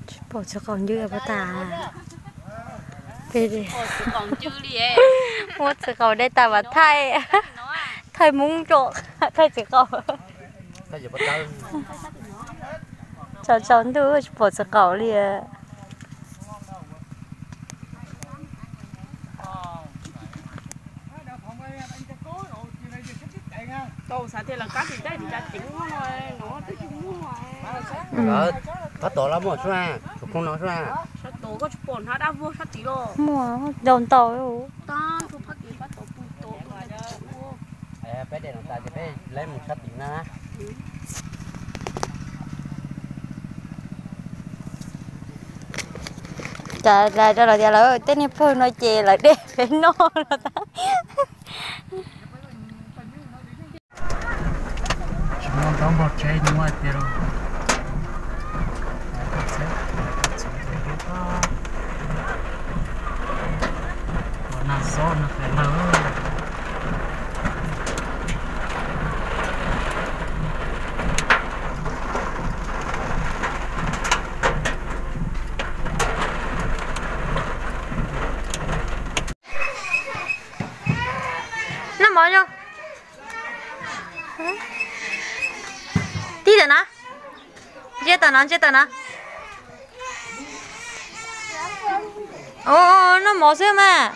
Tsis pom txiv qaub ncw puas tas. Muab txiv qaub de tas mas thaij, thaij Hmoob tso, thaij txiv qaub. Tsaus tsaus ntuj tsis pom txiv qaub li. Pab tom los muaj sua, tus khooj no sua. Muaj ntau ntau. Peb de no tas ces peb lawv mus sab tim na. Cas lawv rau lawv tias lawv tej niag pawg no ces lawv de peb noj no tas. Tsis muaj ntaub npog tsheb, tsis muaj hais tias ua nag xob nag qes lawg. Noj mov zoo. Tib tam no. Ntsia tam no, ntsia tam no. Ua noj mov xwb mas.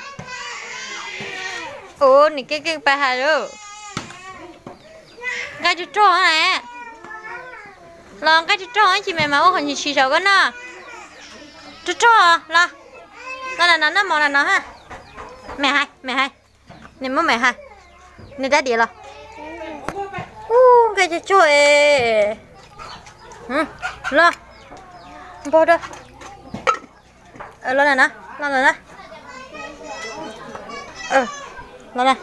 Ua nim keej keej pais hais lawm. Nqaij rog rog na. Los nqaij rog rog ib chim me mas ua qhov ntshis saum koj noj. Rog rog los. Los na no noj mov na no ha. Me hais, me hais. Nws muab me hais. Nws dab diav los. Ub, nqaij rog rog es. Los. Npog rau. Los na, los na. Los na.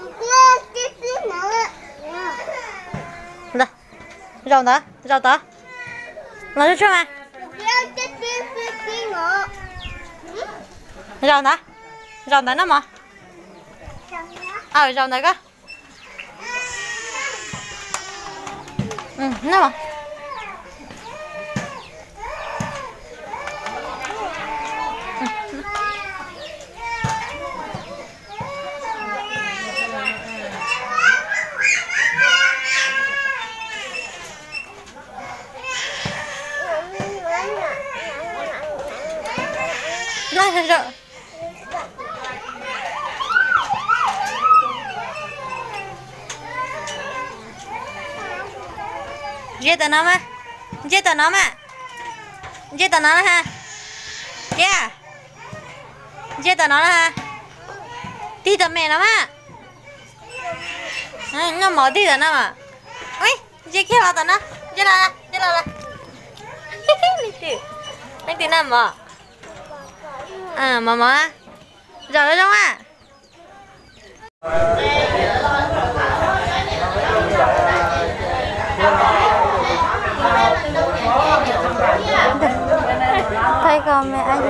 Zaum ntawd, zaum tod. Los tsuag tsuag mas. Zaum ntawd, zaum ntawd noj mov. Aw, zaum ntawd koj. Ntsia tom no mas, ntsia tom no mas, ntsia tom no na ha. Tiag, ntsia tom no na ha. Tig tom me no mas. Noj mov tig tom no mas. Ntsia kiag los tom no, ntsia los, ntsia los. Leej twg, leej twg noj mov? Mov mov, zaum zoo a. Thaij koj me ab.